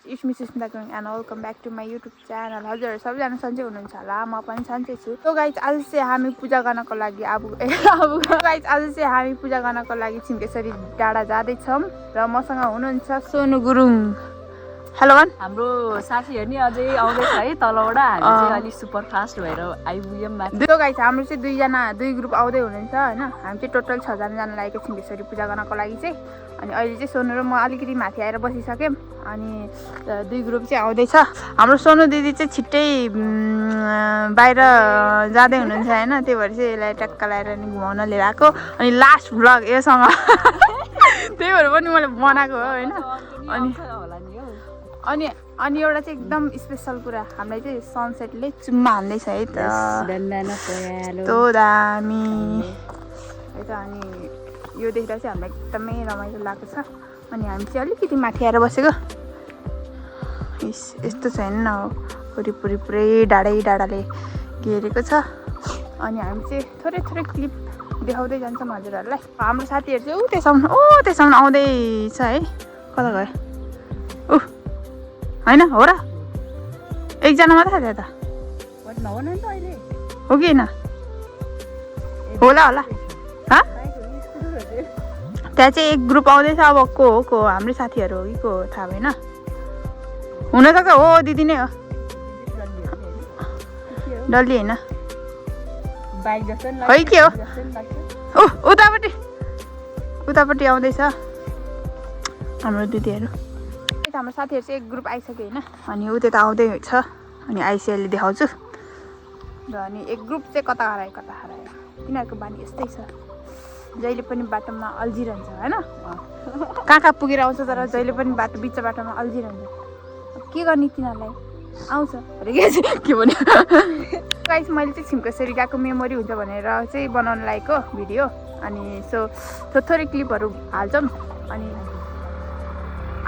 It's me Susmita Gurung and welcome back to my YouTube channel. हजुर सबैजना सन्चै हुनुहुन्छ होला, म पनि सन्चै छु। सो गाइज आज चाहिँ हामी पूजा गर्नको लागि गाइज आज चाहिँ हामी पूजा गर्नको लागि छिम्केश्वरी डाँडा जाँदैछौँ र मसँग हुनुहुन्छ सोनु गुरुङ। Hello one. हाम्रो साथीहरू नि अझै आउँदैछ है तलबाट, हामी चाहिँ अलिक सुपर फास्ट भएर आइपुग्यौँ माथि। सो गाइज हाम्रो चाहिँ दुई ग्रुप आउँदै हुनुहुन्छ होइन। हामी चाहिँ टोटल 6 जना लागेको छिम्केश्वरी पूजा गर्नको लागि चाहिँ। अनि अहिले चाहिँ सोनु र म अलिकति माथि आएर बसिसक्यौँ। अनि दुई ग्रुप चाहिँ आउँदैछ। हाम्रो सोनु दिदी चाहिँ छिट्टै बाहिर जाँदै हुनुहुन्छ होइन, त्यही भएर चाहिँ यसलाई टक्क लगाएर नि घुमाउन लिएर आएको। अनि लास्ट भ्लग योसँग त्यही भएर पनि मैले बनाएको हो होइन। अनि अनि एउटा चाहिँ एकदम स्पेसल कुरा, हामीलाई चाहिँ सनसेटले चुम्मा हान्दैछ है त, यस्तो दामी है त। अनि यो देख्दा चाहिँ हामीलाई एकदमै रमाइलो लागेको छ। अनि हामी चाहिँ अलिकति माथि आएर बसेको। यस्तो छ हेर्नु न, वरिपरि पुरै डाँडाले घेरेको छ। अनि हामी चाहिँ थोरै क्लिप देखाउँदै जान्छौँ हजुरहरूलाई। हाम्रो साथीहरू चाहिँ त्यसम्म आउँदैछ है। कता गयो होइन हो र, एकजना मात्रै छ त हो कि होइन? होला त्यहाँ चाहिँ एक ग्रुप आउँदैछ। अब को हाम्रै साथीहरू हो कि को थाहा भएन, हुनसक्छ हो दिदी नै हो, डल्ली होइन है के हो। उतापट्टि आउँदैछ हाम्रो दिदीहरू। हाम्रो साथीहरू चाहिँ एक ग्रुप आइसक्यो होइन। अनि ऊ त्यता आउँदै छ। अनि आइसिएलले देखाउँछु र अनि एक ग्रुप चाहिँ कता हरायो। तिनीहरूको बानी यस्तै छ, जहिले पनि बाटोमा अल्झिरहन्छ होइन। कहाँ पुगेर आउँछ तर जहिले पनि बिच बाटोमा अल्झिरहन्छ। के गर्ने तिनीहरूलाई आउँछ अरे के भन्यो। गाइस मैले चाहिँ छिम्केश्वरी गएको मेमोरी हुन्छ भनेर चाहिँ बनाउन लागेको भिडियो। अनि सो थोरै क्लिपहरू हाल्छौँ। अनि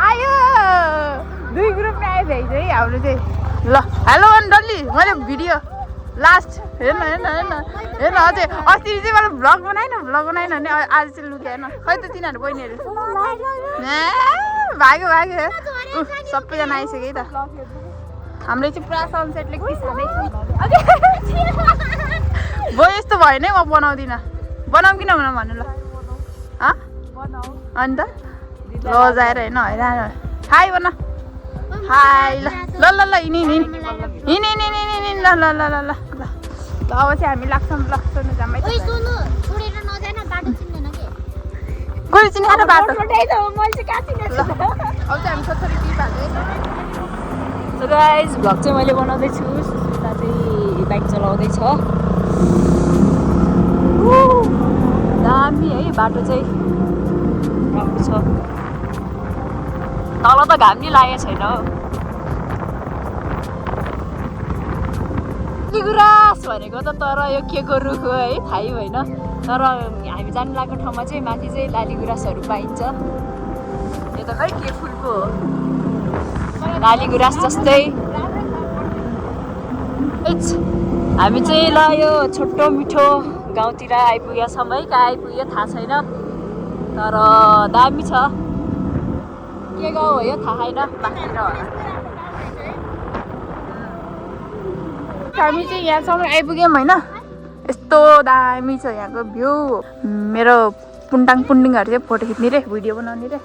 आयो दुई ग्रुप आयो फेरि चाहिँ हाम्रो चाहिँ। ल हेलो वान डल्ली, मैले भिडियो लास्ट हेर्न अझै अस्ति चाहिँ मैले भ्लग बनाएन भने आज चाहिँ लुक्यो होइन। खै त तिनीहरू बहिनीहरू भाग्यो सबैजना आइसक्यो है त। हाम्रो चाहिँ पुरा सनसेटले किसाउँदैछ। भयो यस्तो भयो नै, म बनाउँदिनँ। बनाऊ कि नबनाऊ भन्नु ल। अन्त लजाएर होइन हैरान। हाई भन हाई। ल हिँड ल अब चाहिँ हामी लाग्छौँ। ल सोनु जामै गरी चिनेर बाटो। अब चाहिँ हामी थोरै क्लिप हाल्दै। सो गाइज भ्लग चाहिँ मैले बनाउँदैछु। सुस्मिता चाहिँ बाइक चलाउँदैछ। दामी है बाटो चाहिँ राम्रो छ। तल त घाम नि लागेको छैन हो। गुराँस भनेको त तर यो के को रुख हो है थाहै भएन। तर हामी जानु लागेको ठाउँमा चाहिँ माथि चाहिँ लाली गुराँसहरू पाइन्छ। यो त खै के फुलको हो, लाली गुराँस जस्तै। हामी चाहिँ ल यो छोटो मिठो गाउँतिर आइपुगेका छौँ है। कहाँ आइपुग्यो थाहा छैन, तर दामी छ। के गाउँ हो यो थाहा छैन, माथितिर होला। हामी चाहिँ यहाँसम्म आइपुग्यौँ होइन। यस्तो दामी छ यहाँको भ्यू। मेरो पुन्डिङहरू चाहिँ फोटो खिच्ने रे, भिडियो बनाउने रे।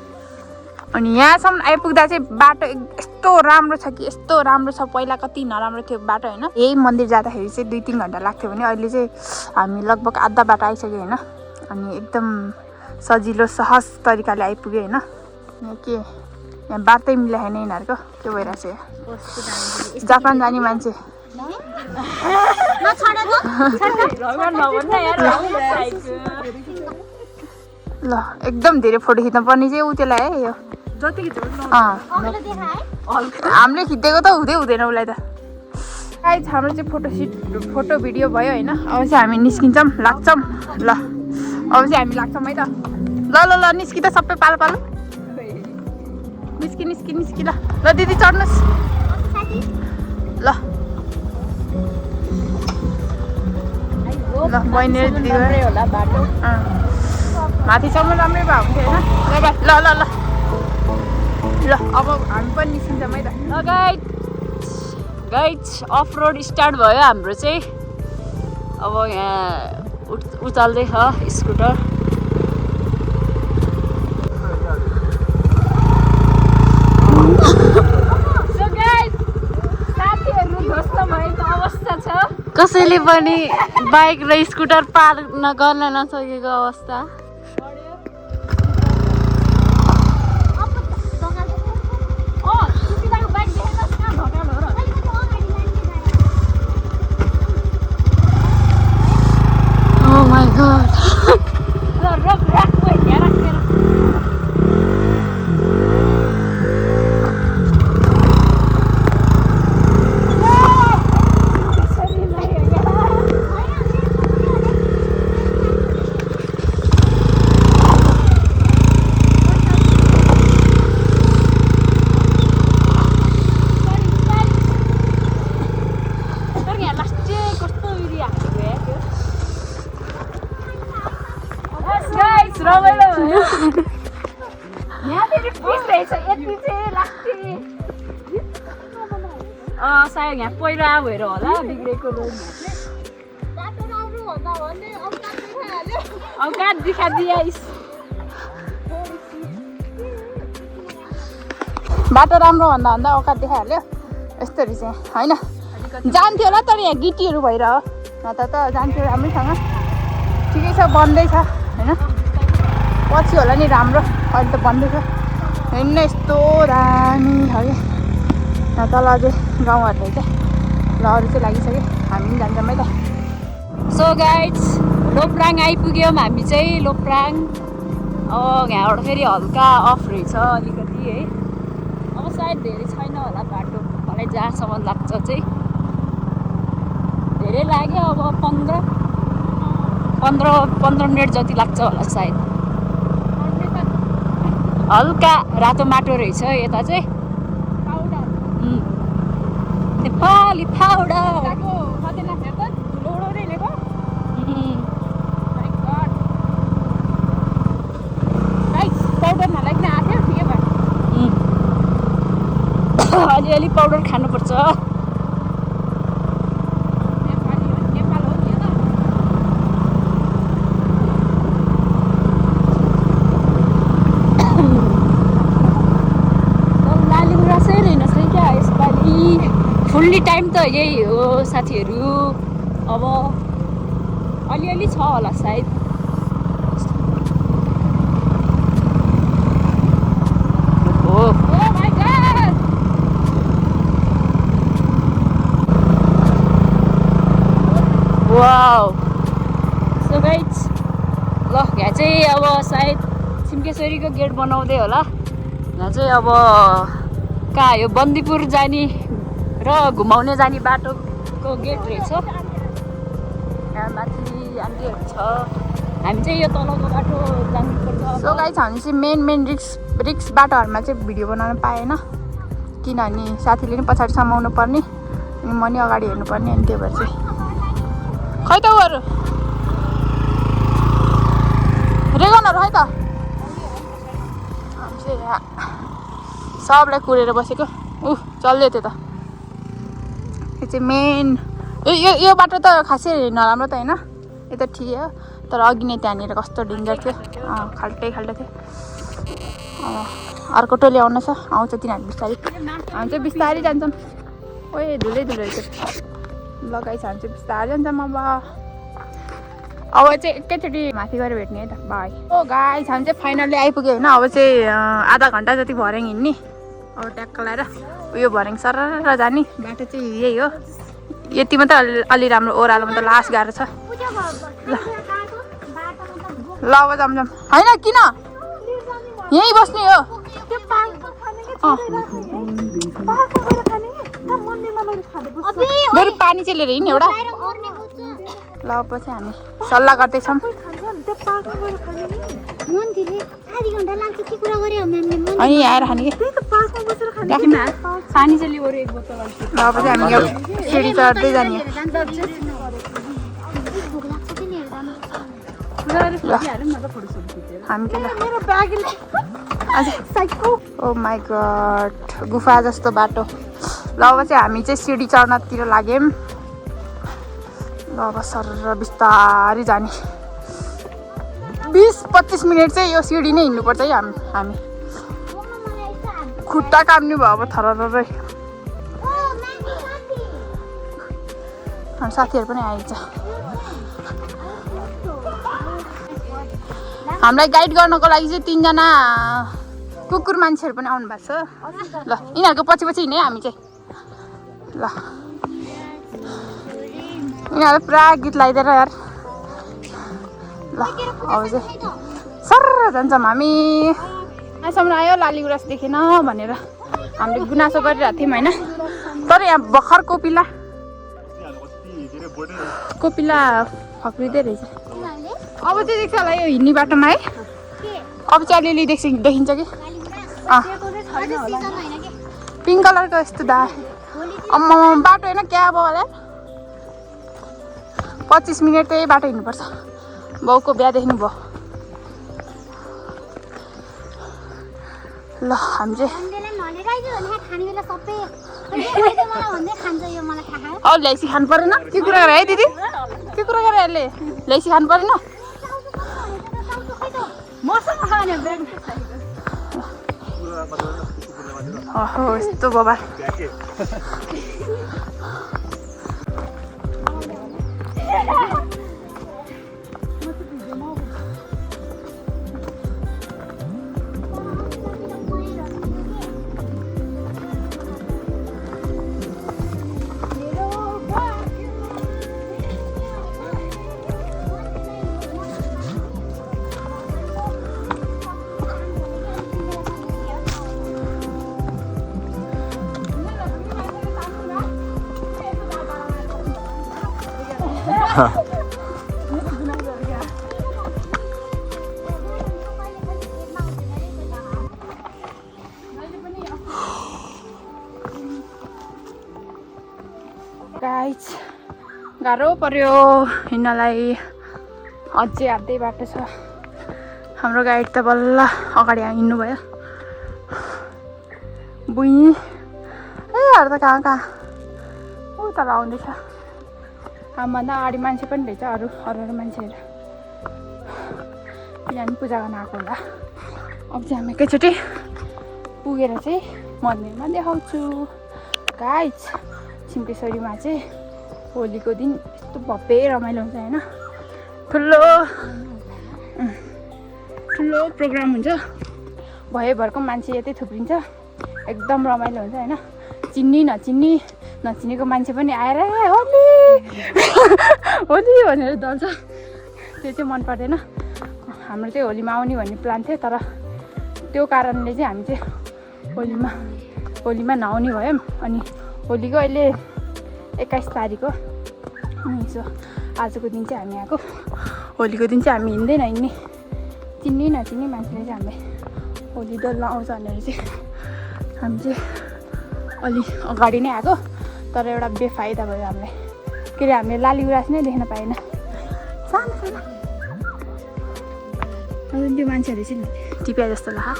अनि यहाँसम्म आइपुग्दा चाहिँ बाटो यस्तो राम्रो छ कि यस्तो राम्रो छ। पहिला कति नराम्रो थियो बाटो होइन। यही मन्दिर जाँदाखेरि चाहिँ 2-3 घन्टा लाग्थ्यो भने अहिले चाहिँ हामी लगभग आधा बाटो आइसक्यो होइन। अनि एकदम सजिलो सहज तरिकाले आइपुग्यो होइन। यहाँ बाटै मिलाएन यिनीहरूको, के भइरहेछ। जापान जाने मान्छे ल एकदम धेरै फोटो खिच्न पर्ने चाहिँ उ त्यसलाई है। यो हामीले खिचेको त हुँदैन उसलाई त। गाइस हाम्रो चाहिँ फोटो भिडियो भयो होइन। अब चाहिँ हामी निस्किन्छौँ, लाग्छौँ। ल अब चाहिँ हामी लाग्छौँ है त। ल निस्कि त सबै पालो निस्कि ल दिदी चढ्नुहोस् ल। बहिनी दिदी होला बाटो माथिसम्म राम्रै भयो हुन्थ्यो होइन। ल ल अब हामी पनि निस्किन्छौँ है त। गाइड्स अफ रोड स्टार्ट भयो हाम्रो चाहिँ। अब यहाँ उचाल्दैछ स्कुटर। कसैले पनि बाइक र स्कुटर पार गर्न नसकेको अवस्था। Oh my god. सायद यहाँ पहिरो भएर होला बिग्रेको रोड। औकात दिखाइदिइस्। बाटो राम्रो भन्दा भन्दा औकात देखाइहाल्यो। यस्तो रहेछ होइन। जान्थ्यो होला तर यहाँ गिटीहरू भइरह त जान्थ्यो राम्रैसँग। ठिकै छ बन्दै छ होइन। पछि होला नि राम्रो। अहिले त बन्दै छ। हिँड्न यस्तो दामी छ कि यहाँ तल अझै गाउँहरूले चाहिँ ल अरू चाहिँ लागिसक्यो। हामी पनि जान्छौँ है त। सो गाइड्स लोप्राङ आइपुग्यौँ हामी चाहिँ। लोप्राङ अब यहाँबाट फेरि हल्का अफ रहेछ अलिकति है। अब सायद धेरै छैन होला बाटो। मलाई जहाँसम्म लाग्छ चाहिँ धेरै लाग्यो। अब 15 मिनट जति लाग्छ होला सायद। हल्का रातो माटो रहेछ यता चाहिँ। नेपाली पाउडर अलिअलि पाउडर खानुपर्छ। फुल्ली टाइम त यही हो साथीहरू। अब अलिअलि छ होला सायद। वाउ। सो गाइड्स ल यहाँ चाहिँ अब सायद सिमकेश्वरीको गेट बनाउँदै होला। यहाँ चाहिँ अब कहाँ यो बन्दीपुर जाने र घुमाउने जाने बाटोको गेट रहेछ। यहाँ माथि आन्टीहरू छ। हामी चाहिँ यो तलको बाटो जानुपर्छ। सो गाइस हामी चाहिँ मेन रिक्स बाटोहरूमा चाहिँ भिडियो बनाउन पाएन किनभने साथीले नि पछाडि समाउनु पर्ने अनि म नि अगाडि हेर्नुपर्ने। अनि त्यो भएर चाहिँ खै त उहरू रेगनहरू है त हामी चाहिँ यहाँ सबलाई कुरेर बसेको। चल्दै थियो त। यो चाहिँ मेन यो बाटो त खासै नराम्रो त होइन। यो त ठिकै हो तर अघि नै त्यहाँनिर कस्तो डेन्जर थियो। खाल्टै थियो। अर्को टोली आउन छ आउँछ तिनीहरू बिस्तारै। हामी चाहिँ बिस्तारै जान्छौँ। ओए धुलै रहेछ लगाइछ। हामी चाहिँ बिस्तारै जान्छौँ। अब चाहिँ एकैचोटि माथि गएर भेट्ने है त। बाई। ओ गाइस हामी चाहिँ फाइनल्ली आइपुग्यो होइन। अब चाहिँ आधा घन्टा जति भर्याङ हिँड्ने। अब ट्याक्क लगाएर उयो भर्याङ सरर जाने बाटो चाहिँ यही हो। यति मात्रै अलि राम्रो ओह्रालोमा त लास्ट गाह्रो छ। ल अब जाऊँ होइन किन यहीँ बस्ने हो। बरु पानी चाहिँ लिएर हिँड्ने एउटा। ल पछि हामी सल्लाह गर्दैछौँ। अनि आएर खाने कि पानी चाहिँ लियो एक बोतल। ल पछि हामी यो सिँढी चढ्दै जाने। हामी चाहिँ ओ माई गड गुफा जस्तो बाटो ल अब चाहिँ हामी चाहिँ सिडी चढ्नतिर लाग्यौँ ल अब सर बिस्तारै जाने 20-25 मिनट चाहिँ यो सिडी नै हिँड्नुपर्छ है हामी खुट्टा काम्नु भयो अब थररै हाम्रो साथीहरू पनि आइन्छ हामीलाई गाइड गर्नको लागि चाहिँ 3 जना कुकुर मान्छेहरू पनि आउनु भएको छ ल यिनीहरूको पछि हिँड्ने हामी चाहिँ ल यिनीहरू पुरा गीत लगाइदिएर यार ल अब चाहिँ सर जान्छौँ हामी यहाँसम्म आयो लाली गुराँस देखेन भनेर हामीले गुनासो गरिरहेको थियौँ होइन तर यहाँ भर्खर कोपिला फक्रिँदै रहेछ अब चाहिँ देख्छ होला यो हिँड्ने बाटोमा है अब चाहिँ अलिअलि देखिन्छ कि पिङ्क कलरको यस्तो बाटो होइन क्या अब होला 25 मिनट त यही बाटो हिँड्नुपर्छ बाउको बिहा देख्नु भयो ल हामी चाहिँ ल्याइसी खानु परेन के कुरा गरे है दिदी के कुरा गरे अहिले ल्याइसी खानु परेन ओहो यस्तो बाबा गाइस गाह्रो पर्यो हिँड्नलाई अझै आधै बाटो छ हाम्रो गाइड त बल्ल अगाडि हिँड्नु भयो बुई अरू त कहाँ उता आउँदैछ हामीभन्दा अगाडि मान्छे पनि रहेछ अरू मान्छेहरू यहाँ पूजा गर्न आएको होला अब चाहिँ हामी एकैचोटि पुगेर चाहिँ मन्दिरमा देखाउँछु गाइस छिम्पेश्वरीमा चाहिँ होलीको दिन यस्तो भव्य रमाइलो हुन्छ होइन ठुलो प्रोग्राम हुन्छ भएभरको मान्छे यतै थुप्रिन्छ एकदम रमाइलो हुन्छ होइन नचिनेको मान्छे पनि आएर होली होली भनेर दल्छ त्यो चाहिँ मन पर्दैन हाम्रो चाहिँ होलीमा आउने भन्ने प्लान थियो तर त्यो कारणले चाहिँ हामी चाहिँ होलीमा नआउने भयौँ अनि होलीको अहिले 21 तारिक हो सो आजको दिन चाहिँ हामी आएको होलीको दिन चाहिँ हामी हिँड्ने नचिन्ने मान्छेले चाहिँ हामीलाई होली डल्ल आउँछ भनेर चाहिँ हामी चाहिँ अलि अगाडि नै आएको तर एउटा बेफाइदा भयो हामीलाई के अरे हामीले लाली गुराँस नै देख्न पाएन सानो त्यो मान्छेहरू चाहिँ टिप्या जस्तो लाग्यो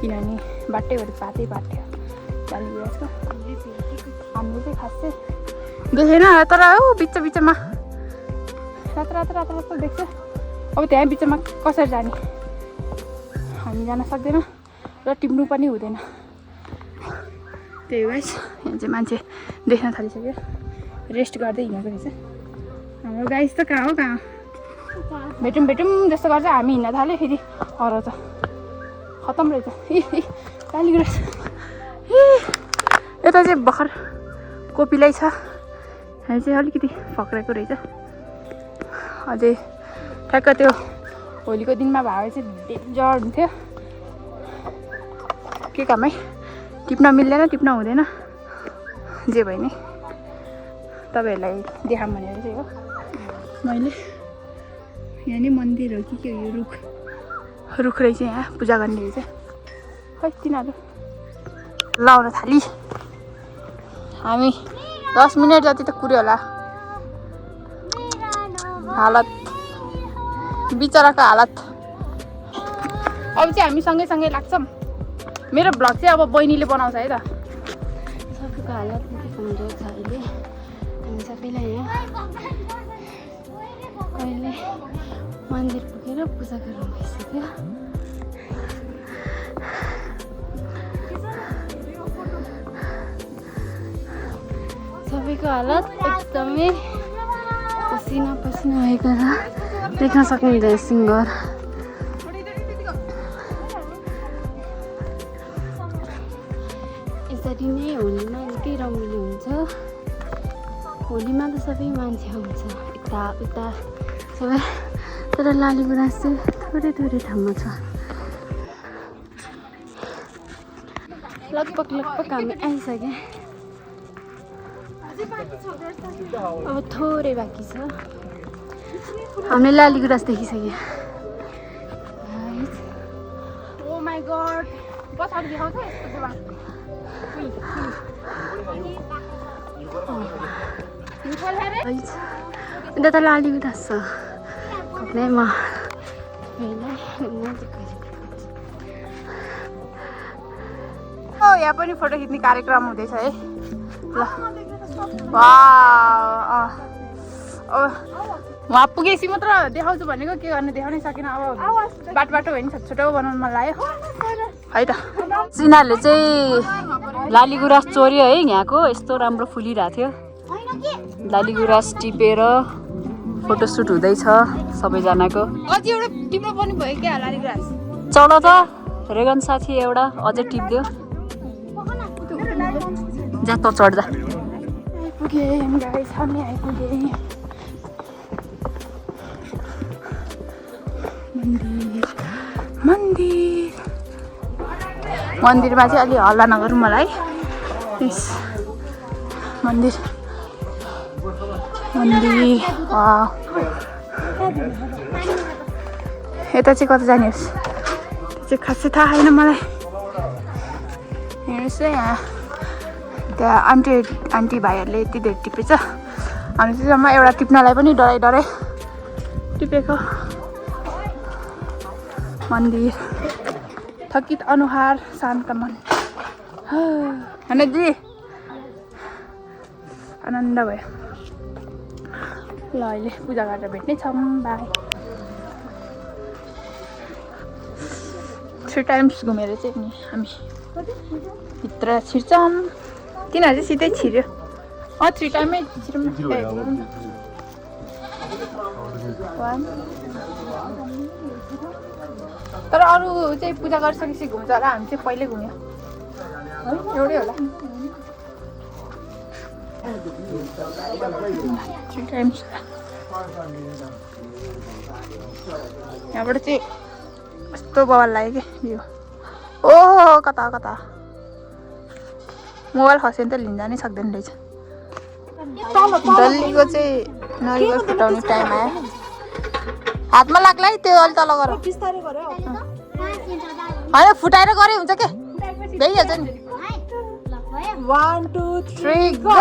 किनभने बाटैभरि पातै पाथ्यो लाली गुराँसको हामीले चाहिँ खास चाहिँ देखेन तर हो बिचमा रातो देख्छ अब त्यहाँ बिचमा कसरी जाने हामी जान सक्दैन र टिप्नु पनि हुँदैन त्यही गाइस यहाँ चाहिँ मान्छे देख्न थालिसक्यो रेस्ट गर्दै हिँडेको रहेछ हाम्रो गाइस त कहाँ भेटौँ जस्तो गर्छ हामी हिँड्न थाल्यो फेरि हराउँछ खतम रहेछ लाली गुराँस यता चाहिँ भर्खर कोपिलै छ यहाँ चाहिँ अलिकति फक्रेको रहेछ अझै ठ्याक्क त्यो होलीको दिनमा भए चाहिँ डेन्जर हुन्थ्यो के काम है टिप्न मिल्दैन टिप्न हुँदैन जे भयो नि तपाईँहरूलाई देखाऊँ भनेर चाहिँ हो मैले यहाँ नि मन्दिर हो कि हो यो रुख रहेछ यहाँ पूजा गर्ने रहेछ खै तिनीहरू लाउन थाली हामी 10 मिनट जति त कुर्यो होला हालत बिचराको हालत अब चाहिँ हामी सँगै लाग्छौँ मेरो भ्लग चाहिँ अब बहिनीले बनाउँछ है त। सबैको हालत निकै कमजोर छ अहिले। हामी सबैलाई यहाँ अहिले मन्दिर पुगेर पूजा गर्नु भइसक्यो। सबैको हालत एकदमै पसिना पसिना भएको छ, देख्न सक्नुहुन्छ सिङ्गर। यसरी नै होलीमा निकै रमाइलो हुन्छ। होलीमा त सबै मान्छे आउँछ यता उता सबै, तर लालीगुराँस चाहिँ थोरै थोरै ठाउँमा छ। लगभग हामी आइसक्यौँ। अब थोरै बाँकी छ। हामीले लालीगुराँस देखिसक्यो। ओ माई गॉड, पछाडि देखाउँछ यस्तो देवा। अन्त त लालीगुराँस छ खप्नेमा। यहाँ पनि फोटो खिच्ने कार्यक्रम हुँदैछ है। ल वाह, वहाँ पुगेपछि मात्र देखाउँछु भनेको, के गर्ने देखाउनै सकेन। अब बाटो भयो नि, छोटो छोटो बनाउनु मन लाग्यो है त। चिनाहरूले चाहिँ लालीगुराँस चोर्यो है यहाँको। यस्तो राम्रो फुलिरहेको थियो। लालीगुराँस टिपेर फोटोसुट हुँदैछ सबैजनाको। अझै एउटा टिप्न पनि भयो क्या लालीगुराँस। चढ त रेगन साथी एउटा अझै टिप्दियो। जा त चढ्दा आइपुगेँ गाइस, हामी आइपुगेँ। मन्दिरमा चाहिँ अलि हल्ला नगरौँ मलाई। मन्दिर यता चाहिँ कता जाने होस् त्यो चाहिँ खासै थाहा छैन मलाई। हेर्नुहोस् है, यहाँ त्यहाँ आन्टी भाइहरूले यति धेरै टिपेछ। हामी चाहिँ जम्मा एउटा टिप्नलाई पनि डराइ टिपेको। मन्दिर थकित अनुहार शान्त मन। होइन दिदी, आनन्द भयो। ल अहिले पूजा गरेर भेट्ने छौँ, बाई। 3 टाइम्स घुमेर चाहिँ नि हामी भित्र छिर्छौँ। तिनीहरू चाहिँ सिधै छिर्यो। 3 टाइममै छिर्यौँ। तर अरू चाहिँ पूजा गरिसकेपछि घुम्छ होला, हामी चाहिँ पहिल्यै घुम्यो है, एउटै होला। 3 टाइम्स। यहाँबाट चाहिँ यस्तो बवाल लाग्यो कि भ्यू। ओहो कता मोबाइल खस्यो भने त लिन जानै सक्दैन रहेछ। डल्लीको चाहिँ नरिवल फुटाउने टाइम आयो। हातमा लाग्ला है त्यो, अलि तल गर। होइन फुटाएर गरे हुन्छ के, भइहाल्छ नि। 1 2 3 गो।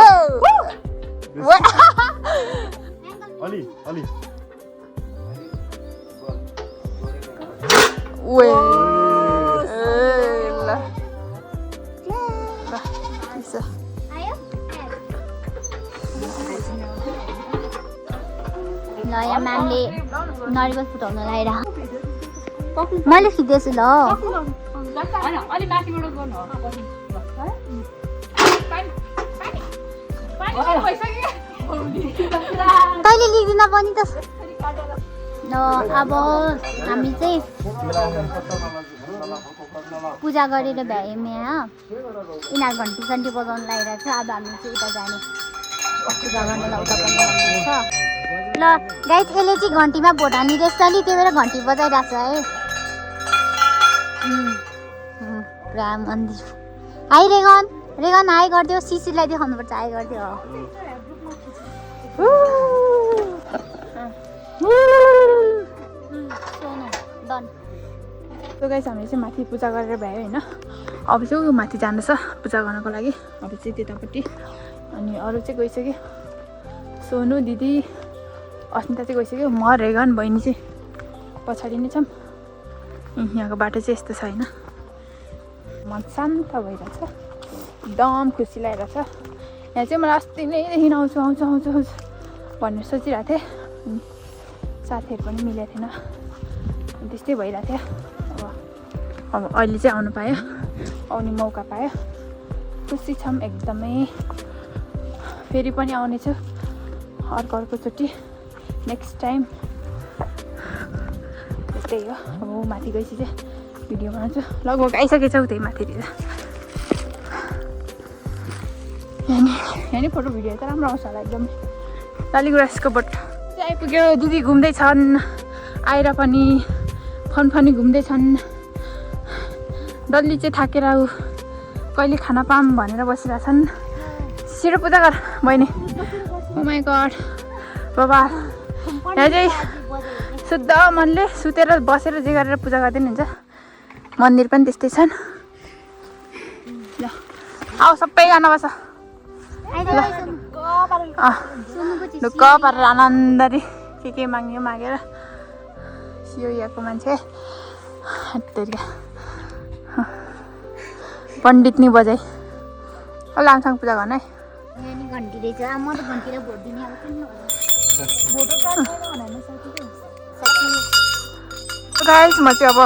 नयाँ म्यामले नरिवल फुटाउन लगाएर मैले खिच्दैछु ल। तैँले लिँदैन पनि त। ल अब हामी चाहिँ पूजा गरेर भ्यायौँ यहाँ। यिनीहरू घन्टी सन्टी बजाउनु लागिरहेको छ। अब हामी चाहिँ उता जाने, पूजा गर्नेलाई उता पनि छ। ल गाइस, यसले चाहिँ घन्टीमा भोट हान्ने रहेछ नि, त्यही भएर घन्टी बजाइरहेको छ है। पुरा मन्दिर। हाई रेगन हाई गरिदियो। सिसीलाई देखाउनुपर्छ, हाई गरिदियो। सो गाइस, हामीले चाहिँ माथि पूजा गरेर भ्यायो होइन। अब चाहिँ ऊ माथि जाँदैछ पूजा गर्नको लागि। अब चाहिँ त्यतापट्टि अनि अरू चाहिँ गइसक्यो। सोनु दिदी अस्मिता चाहिँ गइसक्यो। म रेगन बहिनी चाहिँ पछाडि नै छौँ। यहाँको बाटो चाहिँ यस्तो छ होइन। मन शान्त भइरहेछ एकदम खुसी लागिरहेछ यहाँ चाहिँ मलाई अस्ति नैदेखि आउँछु आउँछु आउँछु आउँछु भनेर सोचिरहेको थिएँ अनि साथीहरू पनि मिलेको थिएन अनि त्यस्तै भइरहेको थियो अब अहिले चाहिँ आउनु पायो आउने मौका पायो खुसी छौँ एकदमै फेरि पनि आउनेछु अर्कोचोटि नेक्स्ट टाइम त्यस्तै हो अब माथि गएपछि चाहिँ भिडियो बनाउँछु लगभग आइसकेछौँ त्यही माथितिर यहाँ नि फोटो भिडियो त राम्रो आउँछ होला एकदम लालीगुराँसको बोट चाहिँ आइपुग्यो दिदी घुम्दैछन् आएर पनि फनफनी घुम्दैछन् डल्ली चाहिँ थाकेर कहिले खाना पाऊँ भनेर बसिरहेछन् छिटो पूजा गर बहिनी ओ माई गड बाबा यहाँ चाहिँ शुद्ध मनले सुतेर बसेर जे गरेर पूजा गर्दैन हुन्छ मन्दिर पनि त्यस्तै छन् ल आऊ सबैजना बस ढुक्क पारेर आनन्दरी के माग्यो मागेर सियोको मान्छे पण्डित नि बजाइ लामसाङ पूजा गर्न है गाइस म चाहिँ अब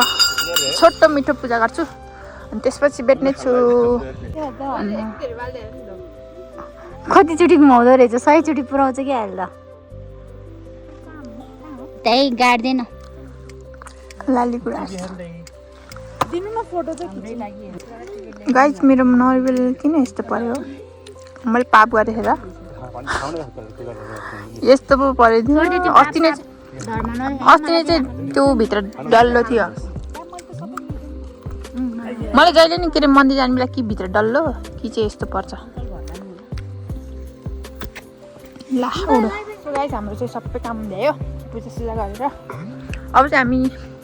छोटो मिठो पूजा गर्छु अनि त्यसपछि भेट्ने छु कतिचोटि घुमाउँदो रहेछ 100 चोटि पुऱ्याउँछ कि हाल्दा त्यही गाड्दैन लालीगुराँस गाइस मेरो नरिवल किन यस्तो पर्यो मैले पाप गरेँ र यस्तो पो पऱ्यो अस्ति नै चाहिँ त्यो भित्र डल्लो थियो मलाई जहिले नि के अरे मन्दिर जाने बेला कि भित्र डल्लो कि चाहिँ यस्तो पर्छ ला उडो गाइस हाम्रो चाहिँ सबै काम भ्यायो पूजासुजा गरेर अब चाहिँ हामी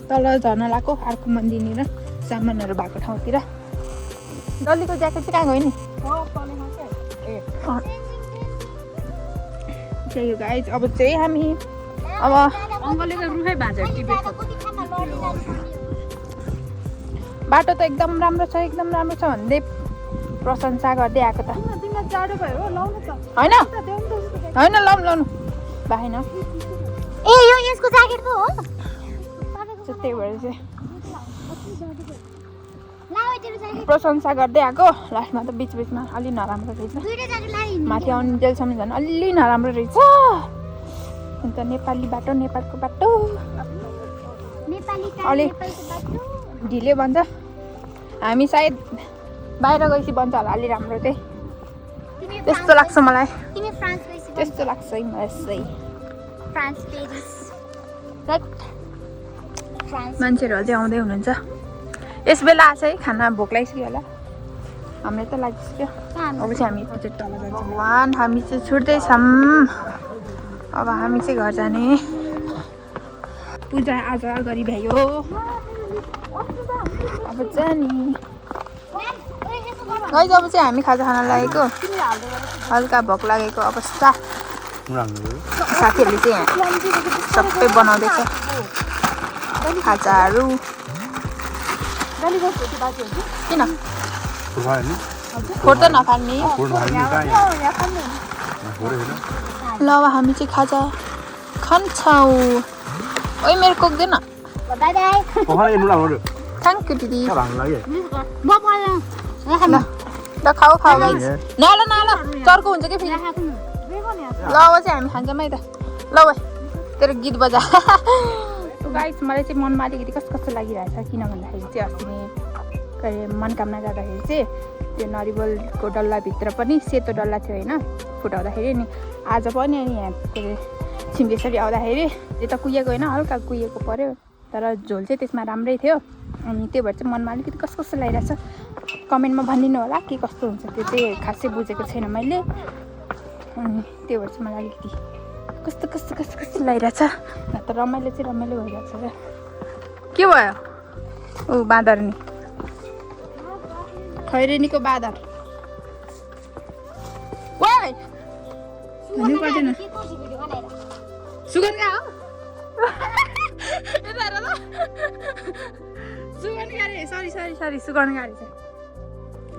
तल झर्न लाग्यो अर्को मन्दिरनिर सामानहरू भएको ठाउँतिर डल्लीको ज्याकेट चाहिँ कहाँ गयो नि त्यही हो गाइस अब चाहिँ हामी अब अङ्कलले त रुखै भाँच्यो टिबेट बाटो त एकदम राम्रो छ भन्दै प्रशंसा गर्दै आएको त होइन होइन लाउनु भाइन ए यो यसको ज्याकेट पो हो त्यही भएर चाहिँ प्रशंसा गर्दै आएको लास्टमा त बिचमा अलि नराम्रो रहेछ माथि आउने जेलसम्म झन् अलि नराम्रो रहेछ अन्त नेपाली बाटो नेपालको बाटो अलि ढिले बन्छ हामी सायद बाहिर गएपछि बन्छ होला अलि राम्रो चाहिँ त्यस्तो लाग्छ मलाई त्यस्तो लाग्छ है मलाई चाहिँ मान्छेहरू अझै आउँदै हुनुहुन्छ यस बेला आछ है खाना भोक लागिसक्यो होला हामीलाई त लागिसक्यो अब चाहिँ हामी पछि तल जान्छौँ भगवान् हामी चाहिँ छुट्दैछौँ अब हामी चाहिँ घर जाने पूजा आजा गरी भ्यायो अब जाने गाइस अब चाहिँ हामी खाजा खान लागेको हल्का भोक लागेको अवस्था साथीहरूले चाहिँ यहाँ सबै बनाउँदैछ खाजाहरू किन फोटो नफाल्ने ल अब हामी चाहिँ खाजा खान्छौँ ओइ मेरो कोक्दैन थ्याङ्क यू दिदी ल खाऊ गाइस न चर्को हुन्छ कि फेरि ल अब चाहिँ हामी खान्छौँ है त ल भाइ तेरो गीत बजा गाइस मलाई चाहिँ मनमा अलिकति कस्तो लागिरहेछ किन भन्दाखेरि चाहिँ अस्ति नै के अरे मनकामना जाँदाखेरि चाहिँ त्यो नरिवलको डल्लाभित्र पनि सेतो डल्ला थियो होइन फुटाउँदाखेरि नि आज पनि अनि यहाँ के अरे छिम्केसरी आउँदाखेरि त्यो त कुहिएको होइन हल्का कुहिएको पऱ्यो तर झोल चाहिँ त्यसमा राम्रै थियो अनि त्यो भएर चाहिँ मनमा अलिकति कस्तो लागिरहेछ कमेन्टमा भनिदिनु होला के कस्तो हुन्छ त्यो चाहिँ खासै बुझेको छैन मैले अनि त्यो भएर चाहिँ मलाई अलिकति कस्तो लागिरहेछ न त रमाइलो भइरहेछ क्या के भयो ऊ बाँदर नि खैरेनीको बाँदर भन्नु पर्दैन सुगन कहाँ हो सुगन गाडी सरी सुगन गाडी छ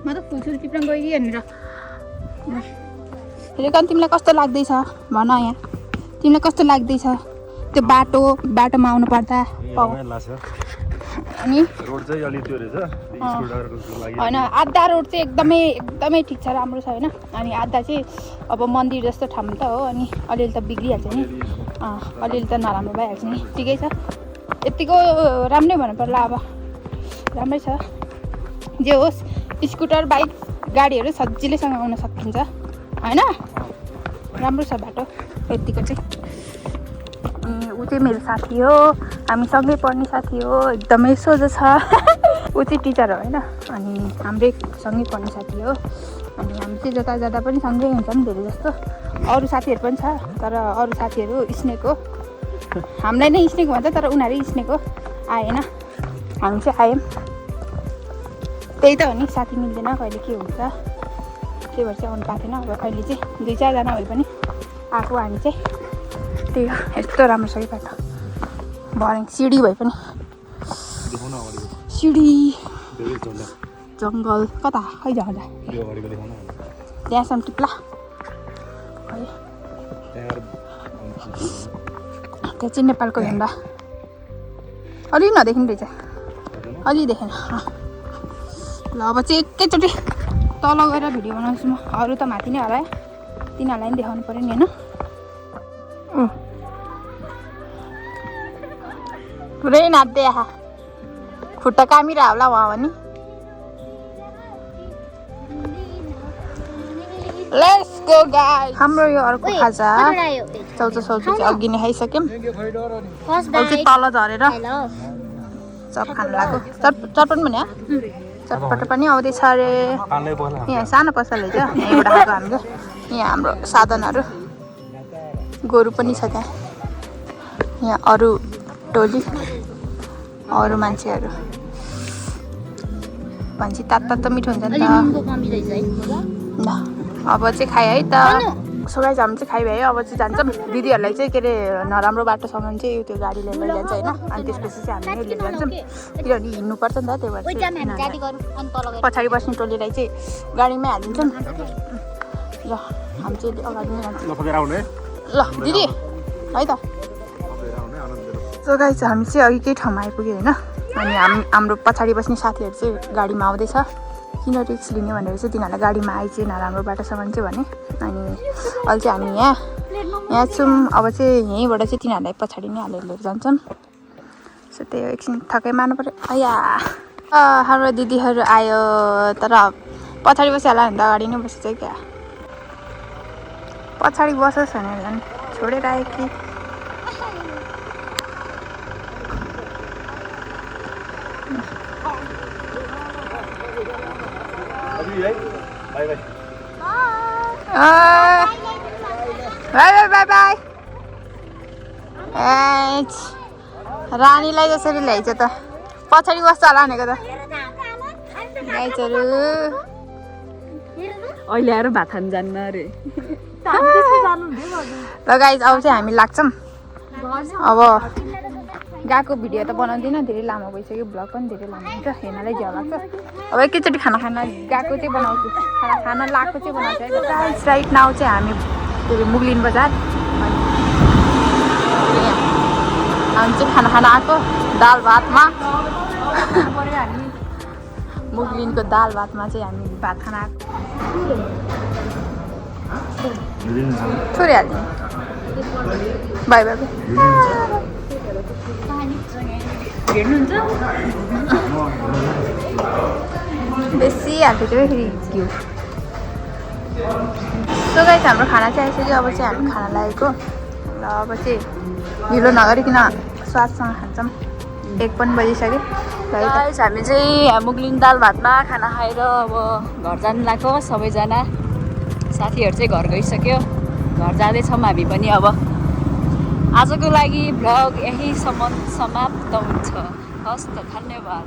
म त फुलसुल टिप्न गइदिएँ यहाँनिर हेरेको तिमीलाई कस्तो लाग्दैछ भन यहाँ तिमीलाई कस्तो लाग्दैछ त्यो बाटोमा आउनु पर्दा अनि रोड चाहिँ अलि त्यो रहेछ स्कुटरको लागि होइन आधा रोड चाहिँ एकदमै ठिक छ राम्रो छ होइन अनि आधा चाहिँ अब मन्दिर जस्तो ठाउँ त हो अनि अलिअलि त बिग्रिहाल्छ नि अलिअलि त नराम्रो भइहाल्छ नि ठिकै छ यतिको राम्रै भन्नु पर्ला अब राम्रै छ जे होस् स्कुटर बाइक गाडीहरू सजिलैसँग आउन सकिन्छ होइन राम्रो छ बाटो यतिको चाहिँ ऊ चाहिँ मेरो साथी हो हामी सँगै पढ्ने साथी हो एकदमै सोझो छ ऊ चाहिँ टिचर हो होइन अनि हाम्रै सँगै पढ्ने साथी हो अनि हामी चाहिँ जता जाँदा पनि सँगै हुन्छौँ धेरै जस्तो अरू साथीहरू पनि छ तर अरू साथीहरू स्नेक हो हामीलाई नै स्नेक भन्छ तर उनीहरू स्नेक हो आएन हामी चाहिँ आयौँ त्यही त हो नि साथी मिल्दैन कहिले के हुन्छ त्यही भएर चाहिँ आउनु पाएको थिएन अब अहिले चाहिँ 2-4जना भए पनि आएको हामी चाहिँ त्यही हो यस्तो राम्रो छ कि बाटो भरे सिडी भए पनि सिडी जङ्गल कता खै जाँदा त्यहाँसम्म टिप्ला है त्यहाँ चाहिँ नेपालको झन्डा अलि नदेखिनु रहेछ अलि देखेन ल अब चाहिँ एकैचोटि तल गएर भिडियो बनाउँछु म अरू त माथि नै हरायो तिनीहरूलाई पनि देखाउनु पऱ्यो नि होइन पुरै नाच्दै आहा खुट्टा कामिरह होला उहाँ पनि लेट्स गो गाइस हाम्रो यो अर्को खाजा चौचो चाहिँ अघि नै खाइसक्यौँ चाहिँ तल झरेर चप खानु लाग्यो चटपट भन्यो चटपट पनि आउँदैछ अरे यहाँ सानो पसलले छ यहीँबाट खाएको हामीले यहाँ हाम्रो साधनहरू गोरु पनि छ त्यहाँ यहाँ अरू टोली अरू मान्छेहरू भन्छ तात मिठो हुन्छ नि त ल अब चाहिँ खायो है त सबै हामी चाहिँ खाइभयो अब चाहिँ जान्छौँ दिदीहरूलाई चाहिँ के अरे नराम्रो बाटोसम्म चाहिँ त्यो गाडीले लैजान्छ होइन अनि त्यसपछि चाहिँ हामी लिएर जान्छौँ किनभने हिँड्नुपर्छ नि त त्यही भएर चाहिँ पछाडि बस्ने टोलीलाई चाहिँ गाडीमै हालिदिन्छौँ ल हामी चाहिँ अगाडि नै जान्छौँ ल दिदी है त सो गाइस हामी चाहिँ अघि केही ठाउँमा आइपुग्यो होइन अनि हाम्रो पछाडि बस्ने साथीहरू चाहिँ गाडीमा आउँदैछ किन रिक्स लिने भनेर चाहिँ तिनीहरूलाई गाडीमा आइ चाहिँ नराम्रो बाटोसम्म चाहिँ भने अनि अहिले चाहिँ हामी यहाँ छौँ अब चाहिँ यहीँबाट चाहिँ तिनीहरूलाई पछाडि नै हालेर लिएर जान्छौँ सो त्यही हो एकछिन थकै मार्नु पऱ्यो अया हाम्रो दिदीहरू आयो तर पछाडि बसिहाल्यो भने त अगाडि नै बसेछ क्या पछाडि बसोस् भनेर झन् छोडेर आयो कि बाई रानीलाई जसरी ल्याइछ त पछाडि बस्छ होला भनेको त गाइजहरू अहिले आएर भात खान जान्न अरे ल गाइज अब चाहिँ हामी लाग्छौँ अब गएको भिडियो त बनाउँदिनँ धेरै लामो भइसक्यो भ्लग पनि धेरै लामो हुन्छ हेर्नलाई झ्याउ लाग्छ अब एकैचोटि खाना खान गएको चाहिँ बनाउँछु खाना लगाएको चाहिँ बनाउँछु है गाइज राइट नाउ चाहिँ हामी मुगलिन बजार हामी चाहिँ खाना आएको दाल भातमा मुगलिनको दाल भातमा चाहिँ हामी भात खाना आएको छोडिहाल्ने बाई बाई बेसी हाल्थ्यो त्यो फेरि घिउ सो गाइस हाम्रो खाना चाहिँ आइसक्यो अब चाहिँ हामी खाना लागेको ल अब चाहिँ ढिलो नगरिकन स्वादसँग खान्छौँ 1 पनि बजिसक्यो गाइस हामी चाहिँ मुगलिन दाल भातमा खाना खाएर अब घर जानु लाग्यो सबैजना साथीहरू चाहिँ घर गइसक्यो घर जाँदैछौँ हामी पनि अब आजको लागि भ्लग यहीसम्म समाप्त हुन्छ हस् त धन्यवाद।